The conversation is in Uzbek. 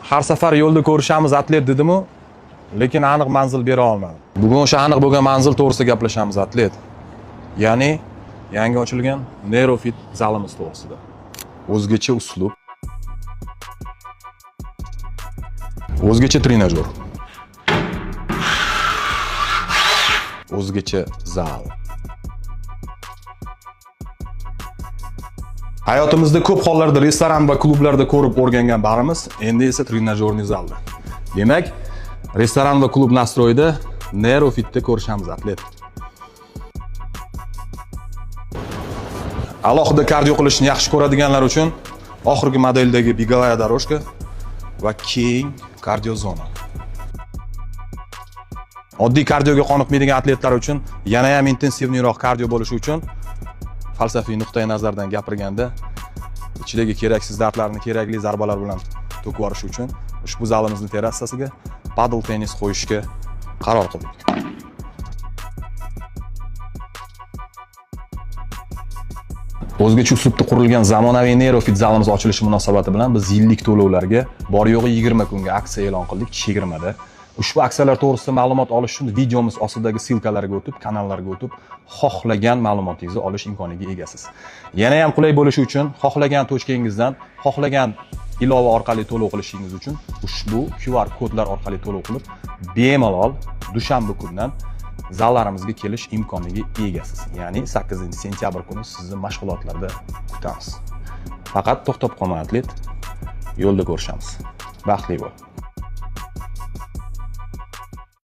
Har safar yo'lda ko'rishamiz atlet dedimu, lekin aniq manzil bera olmadim. Bugun o'sha aniq bo'lgan manzil to'g'risida gaplashamiz atlet. Ya'ni yangi ochilgan Neurofit zalimiz to'g'risida. O'zgacha uslub, o'zgacha trenajyor, o'zgacha zal. Hayotimizda ko'p hollarda restoran va klublarda ko'rib o'rgangan barimiz, endi esa trenajyorniy zalda. Demak, restoran va klub nastroyida Neurofitda ko'rishamiz atlet. Alohida kardio qilishni yaxshi ko'radiganlar uchun oxirgi modeldagi begovая дорожка va keng kardio zona. Oddiy kardioga qoniqmaydigan atletlar uchun yana ham intensivniroq kardio bo'lishi uchun falsafiy nuqtai nazardan gapirganda ichidagi keraksiz dardlarni kerakli zarbalar bilan to'kib yuborish uchun ushbu zalimizning terrasasiga padel tennis qo'yishga qaror qildik. O'zgacha uslubda qurilgan zamonaviy Neurofit zalimiz ochilishi munosabati bilan biz yillik to'lovlarga bor yo'g'i 20 kunga aksiya e'lon qildik chegirmada. Ushbu aksiyalar to'g'risida ma'lumot olish uchun videomiz ostidagi ssilkalarga o'tib, kanallarga o'tib, xohlagan ma'lumotingizni olish imkoniga egasiz. Yana ham qulay bo'lishi uchun xohlagan tochkangizdan xohlagan ilova orqali to'lov qilishingiz uchun ushbu QR kodlar orqali to'lov qilib, bemalol dushanba kunidan zallarimizga kelish imkoniga egasiz. Ya'ni 8-sentyabr kuni sizni mashg'ulotlarda kutamiz. Faqat to'xtab qolma atlet. Yo'lda ko'rishamiz. Baxtli bo'l.